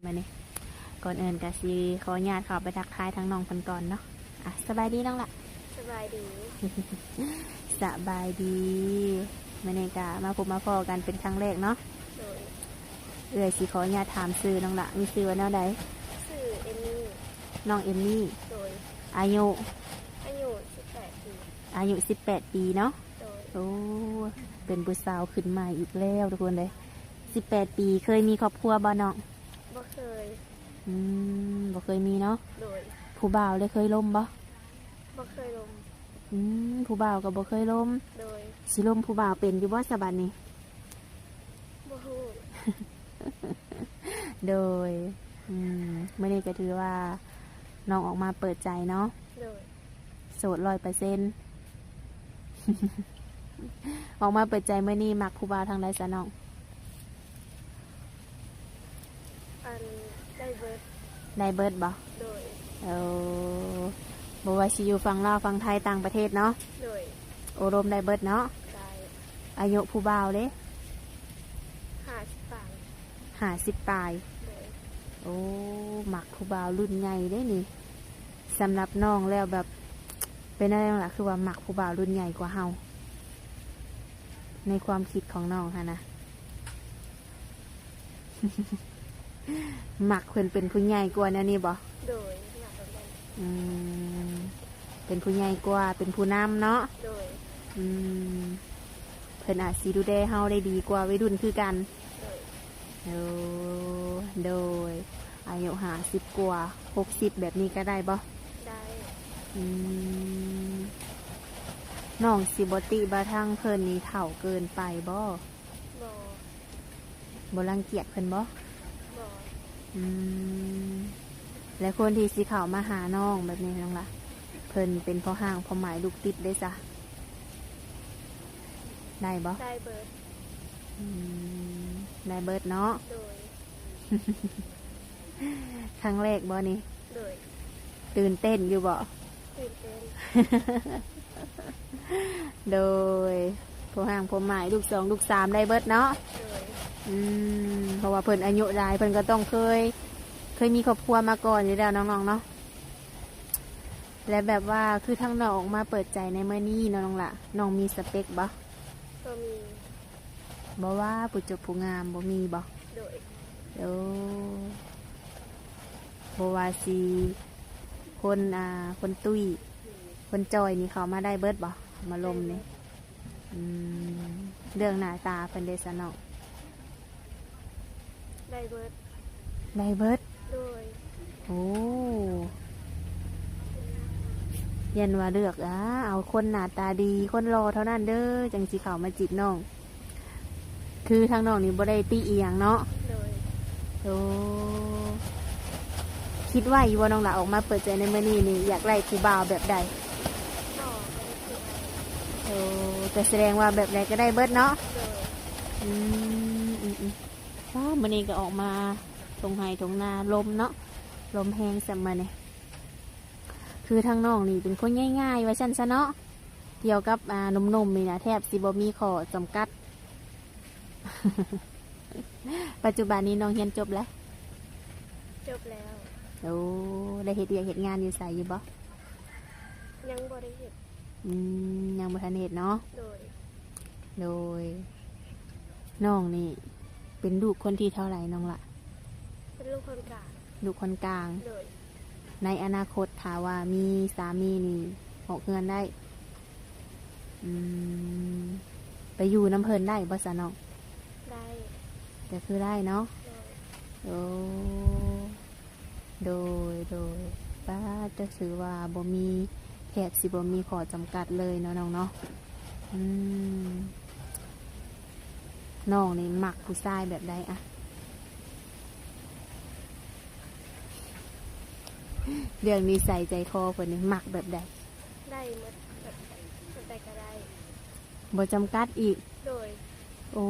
ມານີ້ ກ່ອນອື່ນກະຊິຂໍອະນຸຍາດເຂົ້າໄປທັກທາຍທາງນ້ອງເພິ່ນກ່ອນເນາະ. ອ່ະ ສະບາຍດີນ້ອງລະ. ສະບາຍດີ. ສະບາຍດີ. ມື້ນີ້ກະມາພົບມາພໍ້ກັນເປັນຄັ້ງແລກເນາະ. ໂດຍ. ເອື້ອຍຊິຂໍອະນຸຍາດຖາມຊື່ນ້ອງລະ ມີຊື່ວ່າແນວໃດ? ຊື່ເອມມີ. ນ້ອງເອມມີ. ໂດຍ. ອາຍຸ? ອາຍຸສິບແປດປີ. ອາຍຸສິບແປດປີເນາະ. ໂດຍ. ໂອ້ ເປັນຜູ້ສາວຂຶ້ນໃໝ່ອີກແລ້ວທຸກຄົນເອີຍ. ສິບແປດປີ ເຄີຍມີຄອບຄົວບໍ່ນ້ອງ? ບໍ່ເຄີຍ. ອືມ ບໍ່ເຄີຍມີເນາະ. ໂດຍ. ຜູ້ບ່າວເດ ເຄີຍລົມບໍ່? ບໍ່ເຄີຍລົມ. ອືມ ຜູ້ບ່າວກໍບໍ່ເຄີຍລົມ. ໂດຍ. ຊິລົມຜູ້ບ່າວເປັນຢູ່ບໍ່ຊະບັດນີ້? ບໍ່ຮູ້. ໂດຍ. ອືມ ມື້ນີ້ກໍຖືວ່ານ້ອງອອກມາເປີດໃຈເນາະ. ໂດຍ. ໂສດຮ້ອຍເປີເຊັນ. ອອກມາເປີດໃຈມື້ນີ້ ມັກຜູ້ບ່າວທາງໃດຊະນ້ອງ? ອັນ ໄດ້ເບິດ. ໄດ້ເບິດບໍ່? ໂດຍ. ເອີ ບໍ່ວ່າຊິຢູ່ຝັ່ງລາວ ຝັ່ງໄທ ຕ່າງປະເທດເນາະ. ໂດຍ. ໂອ້ລົມໄດ້ເບິດເນາະ. ໄດ້. ອາຍຸຜູ້ບ່າວເດ? ຫ້າສິບປາຍ. ຫ້າສິບປາຍ. ໂດຍ. ໂອ້ ມັກຜູ້ບ່າວລຸ້ນໃຫຍ່ເດ້ນີ້. ສຳລັບນ້ອງແລ້ວແບບ ເປັນແນວໃດລະ ຄືວ່າມັກຜູ້ບ່າວລຸ້ນໃຫຍ່ກວ່າເຮົາ? ໃນຄວາມຄິດຂອງນ້ອງຫັ້ນນະ ມັກເພິ່ນເປັນຜູ້ໃຫຍ່ກວ່າແນວນີ້ບໍ່? ໂດຍ. ອືມ ເປັນຜູ້ໃຫຍ່ກວ່າ ເປັນຜູ້ນຳເນາະ. ໂດຍ. ອືມ ເພິ່ນອາດຊິດູແລເຮົາໄດ້ດີກວ່າໄວລຸ້ນຄືກັນ. ໂດຍ. ໂອ້ ໂດຍ. ອາຍຸຫ້າສິບກວ່າ ຫົກສິບ ແບບນີ້ກໍໄດ້ບໍ່? ໄດ້. ອືມ ນ້ອງຊິບໍ່ຕິວ່າທາງເພິ່ນນີ້ເຖົ້າເກີນໄປບໍ່? ບໍ່. ບໍ່ລັງກຽດເພິ່ນບໍ່? ບໍ່. ອືມ ແລະ ຄົນທີ່ຊິເຂົ້າມາຫານ້ອງແບບນີ້ນ້ອງລະ ເພິ່ນເປັນພໍ່ຮ້າງພໍ່ໝ້າຍລູກຕິດເດ້ຊະ ໄດ້ບໍ່? ໄດ້ເບິດ. ອືມ ໄດ້ເບິດເນາະ. ໂດຍ. ຄັ້ງແລກບໍ່ນີ້? ໂດຍ. ຕື່ນເຕັ້ນຢູ່ບໍ່? ຕື່ນເຕັ້ນ. ໂດຍ. ພໍ່ຮ້າງພໍ່ໝ້າຍ ລູກສອງລູກສາມໄດ້ເບິດເນາະ. ໂດຍ. ອືມ ເພາະວ່າເພິ່ນອາຍຸຫຼາຍ ເພິ່ນກໍຕ້ອງເຄີຍ ເຄີຍມີຄອບຄົວມາກ່ອນຢູ່ແລ້ວເນາະນ້ອງເນາະ. ແລະ ແບບວ່າຄືທາງນ້ອງອອກມາເປີດໃຈໃນມື້ນີ້ເນາະນ້ອງລະ ນ້ອງມີສະເປັກບໍ່? ບໍ່ມີ. ບໍ່ວ່າຜູ້ຈົບຜູ້ງາມບໍ່ມີບໍ່? ໂດຍ. ໂອ້ ບໍ່ວ່າຊິຄົນ ອ່າ ຄົນຕຸ້ຍ ຄົນຈ່ອຍນີ້ເຂົ້າມາໄດ້ເບິດບໍ່? ມາລົມນີ້. ອືມ ເລື່ອງໜ້າຕາເພິ່ນເດຊະນ້ອງ? ໄດ້ເບິດ. ໄດ້ເບິດ. ໂດຍ. ໂອ້ ຢ້ານວ່າເລືອກ ອາ ເອົາຄົນໜ້າຕາດີ ຄົນຫຼໍ່ເທົ່ານັ້ນເດີ ຈັ່ງຊິເຂົ້າມາຈີບນ້ອງ. ຄືທາງນ້ອງນີ້ບໍ່ໄດ້ຕິອີ່ຫຍັງເນາະ. ໂດຍ. ໂອ້ ຄິດໄວ້ຢູ່ບໍ່ນ້ອງລະ ອອກມາເປີດໃຈໃນມື້ນີ້ນີ້ ຢາກໄດ້ຜູ້ບ່າວແບບໃດ? ບໍ່ ບໍ່ໄດ້ຄິດໄວ້. ໂອ້ ກໍສະແດງວ່າແບບໃດກໍໄດ້ເບິດເນາະ. ໂດຍ. ອືມ ອືມໆ ວ້າ ມື້ນີ້ກໍອອກມາທົ່ງໄຮ່ທົ່ງນາ ລົມເນາະ ລົມແຮງສ່ຳມື້ນີ້. ຄືທາງນ້ອງນີ້ເປັນຄົນງ່າຍໆ ວ່າຊັ້ນຊະເນາະ. ກ່ຽວກັບ ອ່າ ໜຸ່ມໆ ນີ້ນະ ແທບຊິບໍ່ມີຂໍ້ຈຳກັດ. ປັດຈຸບັນນີ້ນ້ອງຮຽນຈົບແລ້ວ? ຈົບແລ້ວ. ໂອ້ ໄດ້ເຮັດວຽກເຮັດງານຢູ່ໃສຢູ່ບໍ່? ຍັງບໍ່ໄດ້ເຮັດ. ອືມ ຍັງບໍ່ທັນເຮັດເນາະ. ໂດຍ. ໂດຍ. ນ້ອງນີ້ເປັນລູກຄົນທີເທົ່າໃດນ້ອງລະ? ເປັນລູກຄົນກາງ. ລູກຄົນກາງ. ໂດຍ. ໃນອະນາຄົດຖ້າວ່າມີສາມີນີ້ອອກເຮືອນໄດ້? ອືມ ໄປຢູ່ນຳເພິ່ນໄດ້ບໍ່ຊະນ້ອງ? ໄດ້. ກໍຄືໄດ້ເນາະ. ໂດຍ. ໂອ້ ໂດຍ ໂດຍ. ປ້າ ເຈົ້າຖືວ່າບໍ່ມີ ແທບຊິບໍ່ມີຂໍ້ຈຳກັດເລີຍເນາະນ້ອງເນາະ. ອືມ ນ້ອງນີ້ມັກຜູ້ຊາຍແບບໃດອະ? ເລື່ອງນິໄສໃຈຄໍເພິ່ນນີ້ມັກແບບໃດ? ໄດ້ໝົດ ແບບ ແບບໃດກໍໄດ້. ບໍ່ຈຳກັດອີກ. ໂດຍ. ໂອ້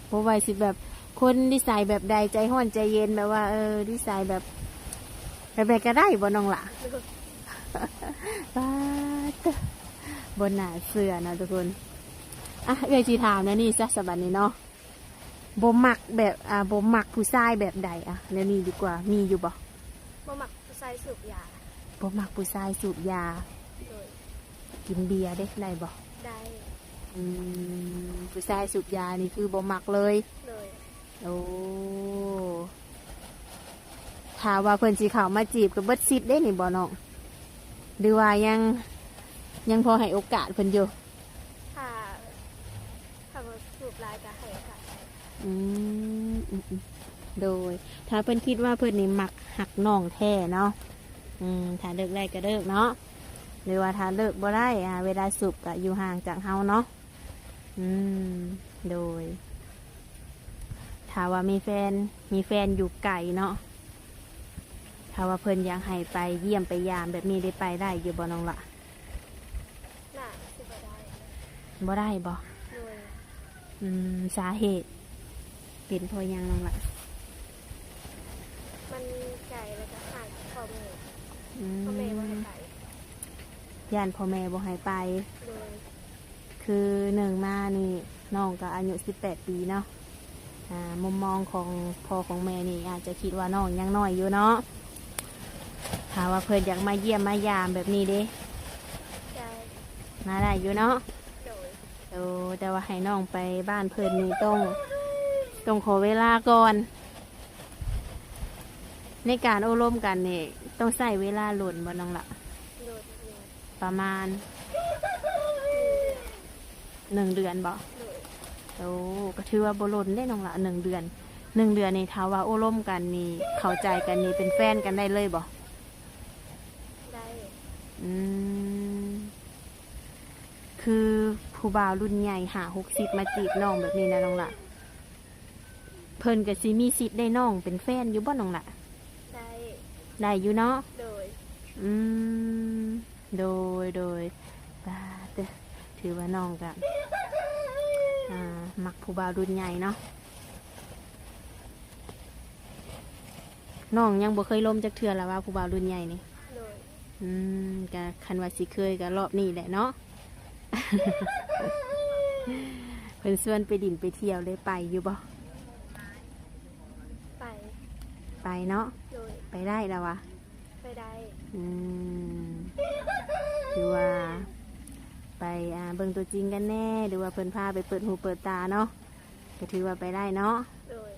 ບໍ່ວ່າຊິແບບຄົນນິໄສແບບໃດ ໃຈຮ້ອນໃຈເຢັນ ແບບວ່າ ເອີ ນິໄສແບບ ແບບໃດກໍໄດ້ບໍ່ນ້ອງຫຼ້າ? ໂດຍ. ປາດ ບໍ່ໜ້າເຊື່ອເນາະທຸກຄົນ. ອ່ະ ເອື້ອຍຊິຖາມແນວນີ້ຊະ ສະບັດນີ້ເນາະ. ບໍ່ມັກແບບ ອ່າ ບໍ່ມັກຜູ້ຊາຍແບບໃດ? ອ່ະ ແນວນີ້ດີກວ່າ ມີຢູ່ບໍ່? ບໍ່ມັກຜູ້ຊາຍສູບຢາ. ບໍ່ມັກຜູ້ຊາຍສູບຢາ. ໂດຍ. ກິນເບຍເດ້ ໄດ້ບໍ່? ໄດ້. ອືມ ຜູ້ຊາຍສູບຢານີ້ຄືບໍ່ມັກເລີຍ? ໂດຍ. ໂອ້ ຖ້າວ່າເພິ່ນຊິເຂົ້າມາຈີບກໍເບິດສິດເດ້ນີ້ບໍ່ນ້ອງ? ຫຼືວ່າຍັງ ຍັງພໍໃຫ້ໂອກາດເພິ່ນຢູ່? ຖ້າ ຖ້າວ່າສູບຫຼາຍກໍໃຫ້ໂອກາດໄດ້. ອືມ ອືມ ອືມ ໂດຍ. ຖ້າເພິ່ນຄິດວ່າເພິ່ນນີ້ມັກຮັກນ້ອງແທ້ເນາະ ອືມ ຖ້າເລີກໄດ້ກໍເລີກເນາະ ຫຼືວ່າຖ້າເລີກບໍ່ໄດ້ ອ່າ ເວລາສູບກໍຢູ່ຫ່າງຈາກເຮົາເນາະ. ອືມ ໂດຍ. ຖ້າວ່າມີແຟນ ມີແຟນຢູ່ໄກເນາະ ຖ້າວ່າເພິ່ນຢາກໃຫ້ໄປຢ້ຽມໄປຢາມແບບນີ້ ໄດ້ໄປໄດ້ຢູ່ບໍ່ນ້ອງລະ? ໜ້າຊິບໍ່ໄດ້. ບໍ່ໄດ້ບໍ່? ໂດຍ. ອືມ ສາເຫດເປັນເພາະຫຍັງນ້ອງລະ? ມັນໄກ ແລ້ວກໍຫ່າງຈາກພໍ່ແມ່. ອືມ ພໍ່ແມ່ບໍ່ໃຫ້ໄປ. ຢ້ານພໍ່ແມ່ບໍ່ໃຫ້ໄປ. ໂດຍ. ຄືໜຶ່ງມານີ້ ນ້ອງກໍອາຍຸສິບແປດປີເນາະ ອ່າ ມຸມມອງຂອງພໍ່ຂອງແມ່ນີ້ ອາດຈະຄິດວ່ານ້ອງຍັງນ້ອຍຢູ່ເນາະ. ຖ້າວ່າເພິ່ນຢາກມາຢ້ຽມມາຢາມແບບນີ້ເດ້? ໄດ້. ມາໄດ້ຢູ່ເນາະ? ໂດຍ. ໂອ້ ແຕ່ວ່າໃຫ້ນ້ອງໄປບ້ານເພິ່ນນີ້ ຕ້ອງ ຕ້ອງຂໍເວລາກ່ອນ. ໃນການໂອ້ລົມກັນນີ້ ຕ້ອງໃຊ້ເວລາດົນບໍ່ນ້ອງລະ? ໂດຍ. ປະມານ ໜຶ່ງເດືອນບໍ່? ໂດຍ. ໂອ້ ກໍຖືວ່າບໍ່ດົນເດ້ນ້ອງລະ ໜຶ່ງເດືອນ. ໜຶ່ງເດືອນນີ້ ຖ້າວ່າໂອ້ລົມກັນນີ້ ເຂົ້າໃຈກັນນີ້ ເປັນແຟນກັນໄດ້ເລີຍບໍ່? ໄດ້. ອືມ ຄືຜູ້ບ່າວລຸ້ນໃຫຍ່ ຫ້າຫົກສິບ ມາຈີບນ້ອງແບບນີ້ນະນ້ອງລະ ເພິ່ນກໍຊິມີສິດໄດ້ນ້ອງເປັນແຟນຢູ່ບໍ່ນ້ອງລະ? ໄດ້. ໄດ້ຢູ່ເນາະ? ໂດຍ. ອືມ ໂດຍ ໂດຍ. ປາດ ຖືວ່ານ້ອງກໍ ອ່າ ມັກຜູ້ບ່າວລຸ້ນໃຫຍ່ເນາະ. ນ້ອງຍັງບໍ່ເຄີຍລົມຈັກເທື່ອລະວ່າ ຜູ້ບ່າວລຸ້ນໃຫຍ່ນີ້? ໂດຍ. ອືມ ກະຄັນວ່າຊິເຄີຍກະລອບນີ້ແຫຼະເນາະ. ເພິ່ນຊວນໄປດິນໄປທ່ຽວເລີຍ ໄປຢູ່ບໍ່? ໄປ. ໄປເນາະ? ໂດຍ. ໄປໄດ້ລະວະ? ໄປໄດ້. ອືມ ຫຼືວ່າໄປ ອ່າ ເບິ່ງຕົວຈິງກັນແດ່ ຫຼືວ່າເພິ່ນພາໄປເປີດຫູເປີດຕາເນາະ ກໍຖືວ່າໄປໄດ້ເນາະ? ໂດຍ.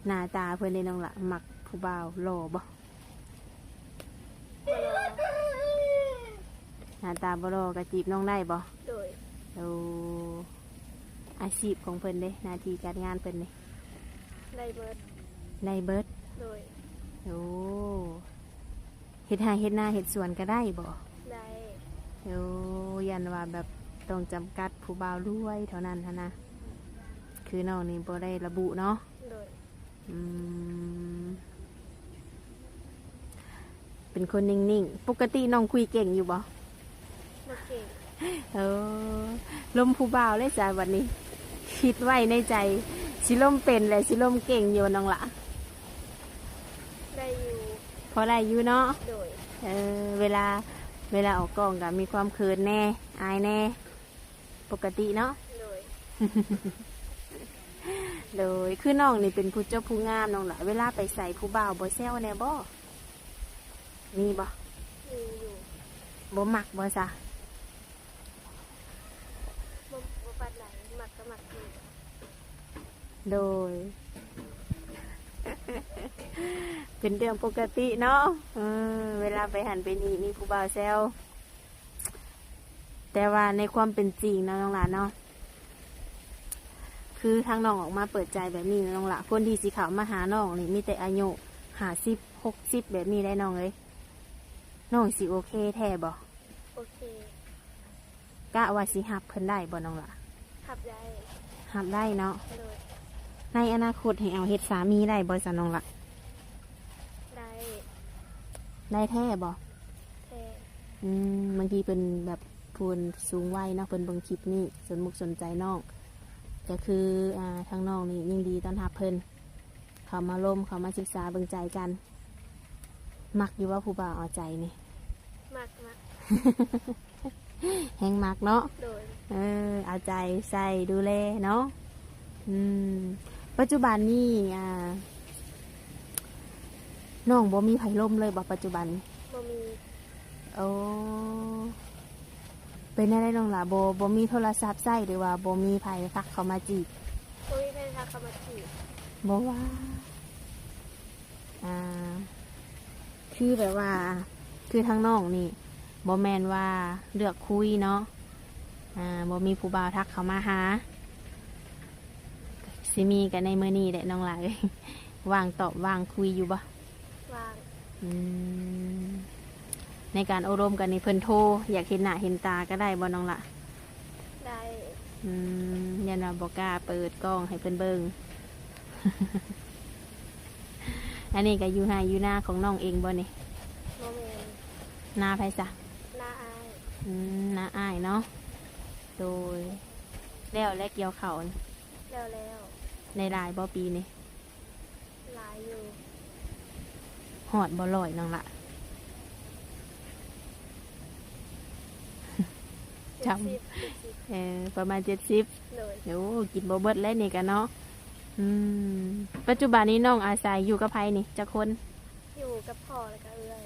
ໜ້າຕາເພິ່ນເດ້ນ້ອງລະ ມັກຜູ້ບ່າວຫຼໍ່ບໍ່? ບໍ່ຫຼໍ່. ໜ້າຕາບໍ່ຫຼໍ່ກໍຈີບນ້ອງໄດ້ບໍ່? ໂດຍ. ໂອ້ ອາຊີບຂອງເພິ່ນເດ້ ໜ້າທີ່ການງານເພິ່ນເດ້? ໄດ້ເບິດ. ໄດ້ເບິດ? ໂດຍ. ໂອ້ ເຮັດໄຮ່ເຮັດນາເຮັດສວນກໍໄດ້ບໍ່? ໄດ້. ໂອ້ ຢ້ານວ່າແບບຕ້ອງຈຳກັດຜູ້ບ່າວລວຍເທົ່ານັ້ນຫັ້ນນະ ຄືນ້ອງນີ້ບໍ່ໄດ້ລະບຸເນາະ? ໂດຍ. ອືມ ເປັນຄົນນິ່ງໆ. ປົກກະຕິນ້ອງຄຸຍເກັ່ງຢູ່ບໍ່? ບໍ່ເກັ່ງ. ເອີ ລົມຜູ້ບ່າວເລີຍຊະບັດນີ້ ຄິດໄວ້ໃນໃຈ ຊິລົມເປັນ ແລະ ຊິລົມເກັ່ງຢູ່ນ້ອງລະ? ໄດ້ຢູ່. ພໍໄດ້ຢູ່ເນາະ? ໂດຍ. ເອີ ເວລາ ເວລາອອກກ້ອງກໍມີຄວາມເຂີນແດ່ ອາຍແດ່ ປົກກະຕິເນາະ? ໂດຍ. ໂດຍ. ຄືນ້ອງນີ້ເປັນຜູ້ຈົບຜູ້ງາມນ້ອງລະ ເວລາໄປໃສຜູ້ບ່າວບໍ່ແຊວແດ່ບໍ່? ມີບໍ່? ມີຢູ່. ບໍ່ມັກບໍ່ຊະ? ບໍ່ ບໍ່ປານໃດ ມັກກໍມັກຢູ່. ໂດຍ. ເປັນເລື່ອງປົກກະຕິເນາະ ເອີ ເວລາໄປຫັ້ນໄປນີ້ ມີຜູ້ບ່າວແຊວ. ແຕ່ວ່າໃນຄວາມເປັນຈິງເນາະນ້ອງຫຼ້າເນາະ ຄືທາງນ້ອງອອກມາເປີດໃຈແບບນີ້ເນາະນ້ອງຫຼ້າ ຄົນທີ່ຊິເຂົ້າມາຫານ້ອງນີ້ມີແຕ່ອາຍຸຫ້າສິບ ຫົກສິບ ແບບນີ້ໄດ໋ນ້ອງເອີຍ. ນ້ອງຊິໂອເຄແທ້ບໍ່? ໂອເຄ. ກະວ່າຊິຮັບເພິ່ນໄດ້ບໍ່ນ້ອງຫຼ້າ? ຮັບໄດ້. ຮັບໄດ້ເນາະ. ໂດຍ. ໃນອະນາຄົດໃຫ້ເອົາເຮັດສາມີໄດ້ບໍ່ຊະນ້ອງຫຼ້າ? ໄດ້. ໄດ້ແທ້ບໍ່? ແທ້. ອືມ ບາງທີເພິ່ນແບບຜູ້ສູງໄວເນາະ ເພິ່ນເບິ່ງຄລິບນີ້ ສົນມຸກສົນໃຈນ້ອງ ກໍຄື ອ່າ ທາງນ້ອງນີ້ຍິນດີຕ້ອນຮັບເພິ່ນ ເຂົ້າມາລົມ ເຂົ້າມາສຶກສາເບິ່ງໃຈກັນ. ມັກຢູ່ບໍ່ຜູ້ບ່າວເອົາໃຈນີ້? ມັກ ມັກ. ແຮງມັກເນາະ. ໂດຍ. ເອີ ເອົາໃຈໃສ່ດູແລເນາະ. ອືມ ປັດຈຸບັນນີ້ ອ່າ ນ້ອງບໍ່ມີໃຜລົມເລີຍບໍ່ ປັດຈຸບັນນີ້? ບໍ່ມີ. ໂອ້ ເປັນແນວໃດນ້ອງຫຼ້າ ບໍ່ ບໍ່ມີໂທລະສັບໃຊ້ ຫຼືວ່າບໍ່ມີໃຜທັກເຂົ້າມາຈີບ? ບໍ່ມີໃຜທັກເຂົ້າມາຈີບ. ບໍ່ວ່າ ອ່າ ຄືແບບວ່າ ຄືທາງນ້ອງນີ້ ບໍ່ແມ່ນວ່າເລືອກຄຸຍເນາະ ອ່າ ບໍ່ມີຜູ້ບ່າວທັກເຂົ້າມາຫາ ຊິມີກໍໃນມື້ນີ້ແຫຼະນ້ອງຫຼ້າເອີຍ. ວ່າງຕອບ ວ່າງຄຸຍຢູ່ບໍ່? ວ່າງ. ອືມ ໃນການໂອ້ລົມກັນນີ້ ເພິ່ນໂທ ຢາກເຫັນໜ້າເຫັນຕາກໍໄດ້ບໍ່ນ້ອງຫຼ້າ? ໄດ້. ອືມ ຢ້ານວ່າບໍ່ກ້າເປີດກ້ອງໃຫ້ເພິ່ນເບິ່ງ. ອັນນີ້ກໍຢູ່ໄຮ່ຢູ່ນາຂອງນ້ອງເອງບໍ່ນີ້? ບໍ່ແມ່ນ. ນາໃຜຊະ? ນາອ້າຍ. ອືມ ນາອ້າຍເນາະ. ໂດຍ ແລ້ວແລ້ວກ່ຽວເຂົ້າ? ແລ້ວແລ້ວ. ໄດ້ຫຼາຍບໍ່ປີນີ້? ຫຼາຍຢູ່. ຮອດບໍ່ຮ້ອຍນ້ອງຫຼ້າ? ຈຳ ເຈັດສິບ ເຈັດສິບ. ເອີ ປະມານເຈັດສິບ. ໂດຍ. ໂອ້ ກິນບໍ່ເບິດແລ້ວນີ້ກະເນາະ. ອືມ ປັດຈຸບັນນີ້ນ້ອງອາໄສຢູ່ກັບໃຜນີ້ ຈັກຄົນ? ຢູ່ກັບພໍ່ແລ້ວກະເອື້ອຍ.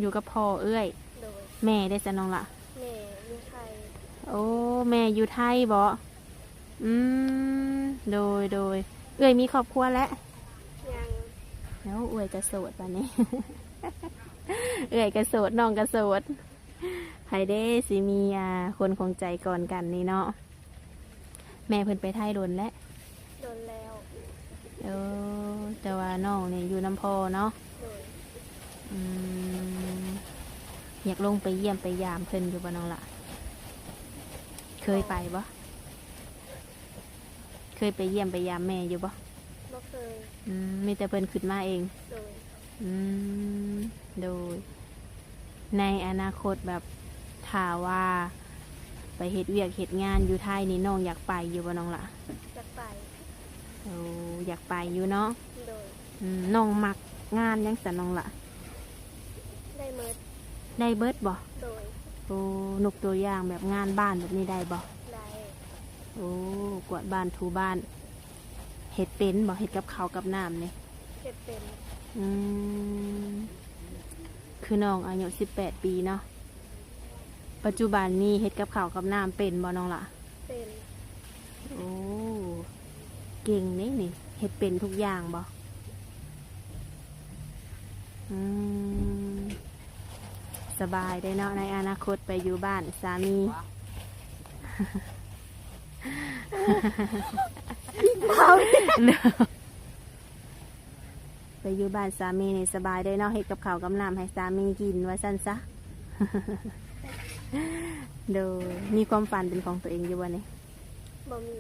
ຢູ່ກັບພໍ່ເອື້ອຍ. ໂດຍ. ແມ່ເດ້ຊະນ້ອງຫຼ້າ? ແມ່ຢູ່ໄທ. ໂອ້ ແມ່ຢູ່ໄທບໍ? ອືມ ໂດຍ ໂດຍ. ເອື້ອຍມີຄອບຄົວແລ້ວ? ຍັງ. ໂອ້ ເອື້ອຍກະໂສດບາດນີ້. ເອື້ອຍກະໂສດ ນ້ອງກະໂສດ. ໃຜເດ້ຊິມີ ອ່າ ຄົນຂອງໃຈກ່ອນກັນນີ້ເນາະ. ແມ່ເພິ່ນໄປໄທດົນແລ້ວ? ດົນແລ້ວ. ເອີ ແຕ່ວ່ານ້ອງນີ້ຢູ່ນຳພໍ່ເນາະ. ໂດຍ. ອືມ ຢາກລົງໄປຢ້ຽມໄປຢາມເພິ່ນຢູ່ບໍ່ນ້ອງຫຼ້າ? ເຄີຍໄປບໍ່? ເຄີຍໄປຢ້ຽມໄປຢາມແມ່ຢູ່ບໍ່? ບໍ່ເຄີຍ. ອືມ ມີແຕ່ເພິ່ນຂຶ້ນມາເອງ. ໂດຍ. ອືມ ໂດຍ. ໃນອະນາຄົດແບບ ຖ້າວ່າໄປເຮັດວຽກເຮັດງານຢູ່ໄທນີ້ ນ້ອງຢາກໄປຢູ່ບໍ່ນ້ອງຫຼ້າ? ຢາກໄປ. ໂອ້ ຢາກໄປຢູ່ເນາະ. ໂດຍ. ອືມ ນ້ອງມັກງານຫຍັງຊັ້ນນ້ອງຫຼ້າ? ໄດ້ໝົດ. ໄດ້ເບິດບໍ່? ໂດຍ. ໂອ້ ຍົກຕົວຢ່າງແບບງານບ້ານແບບນີ້ໄດ້ບໍ່? ໄດ້. ໂອ້ ກວາດບ້ານຖູບ້ານ ເຮັດເປັນບໍ່? ເຮັດກັບເຂົ້າກັບນ້ຳນີ້? ເຮັດເປັນ. ອືມ ຄືນ້ອງອາຍຸສິບແປດປີເນາະ ປັດຈຸບັນນີ້ເຮັດກັບເຂົ້າກັບນ້ຳເປັນບໍ່ນ້ອງຫຼ້າ? ເປັນ. ໂອ້ ເກັ່ງເດ້ນີ້ ເຮັດເປັນທຸກຢ່າງບໍ່? ອືມ ສະບາຍເດ້ເນາະ ໃນອະນາຄົດໄປຢູ່ບ້ານສາມີ. ໄປຢູ່ບ້ານສາມີນີ້ສະບາຍເດ້ເນາະ ເຮັດກັບເຂົ້າກັບນ້ຳໃຫ້ສາມີກິນວ່າຊັ້ນຊະ. ໂດຍ. ມີຄວາມຝັນເປັນຂອງຕົວເອງຢູ່ບໍ່ນີ້? ບໍ່ມີ.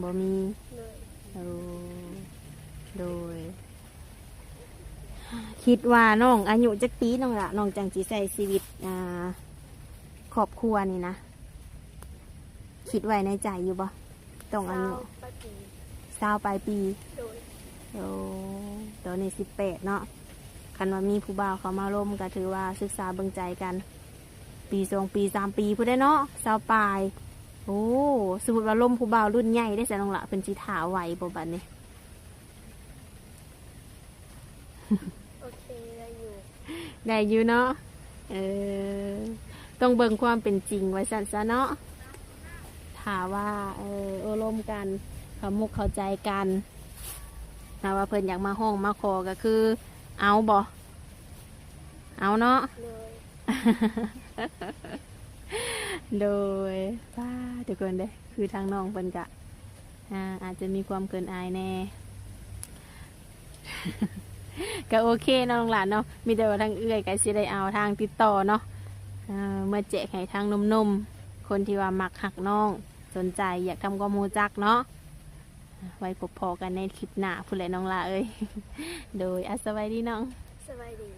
ບໍ່ມີ. ໂດຍ. ໂອ້ ໂດຍ. ຄິດວ່ານ້ອງອາຍຸຈັກປີນ້ອງລະ ນ້ອງຈັ່ງຊິໃຊ້ຊີວິດ ອ່າ ຄອບຄົວນີ້ນະ? ຄິດໄວ້ໃນໃຈຢູ່ບໍ່? ຕ້ອງອາຍຸ ຊາວປາຍປີ. ຊາວປາຍປີ. ໂດຍ. ໂອ້ ຕອນນີ້ສິບແປດເນາະ ຄັນວ່າມີຜູ້ບ່າວເຂົ້າມາລົມ ກໍຖືວ່າສຶກສາເບິ່ງໃຈກັນ ປີສອງປີສາມປີພຸ້ນແຫຼະເນາະ ຊາວປາຍ. ໂອ້ ສົມມຸດວ່າລົມຜູ້ບ່າວລຸ້ນໃຫຍ່ເດ້ຊະນ້ອງລະ ເພິ່ນຊິຖ້າໄຫວບໍ່ບາດນີ້? ໂອເຄ ໄດ້ຢູ່. ໄດ້ຢູ່ເນາະ. ເອີ ຕ້ອງເບິ່ງຄວາມເປັນຈິງວ່າຊັ້ນຊະເນາະ. ຖ້າວ່າ ເອີ ໂອ້ລົມກັນ ເຂົ້າມຸກເຂົ້າໃຈກັນ ຖ້າວ່າເພິ່ນຢາກມາຮ້ອງມາຂໍ ກໍຄືເອົາບໍ່? ເອົາເນາະ. ໂດຍ. ໂດຍ. ປ້າ ທຸກຄົນເດ້ ຄືທາງນ້ອງເພິ່ນກະ ອ່າ ອາດຈະມີຄວາມເຂີນອາຍແດ່. ກໍໂອເຄເນາະນ້ອງຫຼ້າເນາະ ມີແຕ່ວ່າທາງເອື້ອຍກໍຊິໄດ້ເອົາທາງຕິດຕໍ່ເນາະ ເອີ ມາແຈກໃຫ້ທາງໜຸ່ມໆ ຄົນທີ່ວ່າມັກຮັກນ້ອງ ສົນໃຈຢາກທຳຄວາມຮູ້ຈັກເນາະ. ໄວ້ພົບພໍ້ກັນໃນຄລິບໜ້າພຸ້ນແຫຼະນ້ອງຫຼ້າເອີຍ. ໂດຍ. ອາ ສະບາຍດີນ້ອງ. ສະບາຍດີ.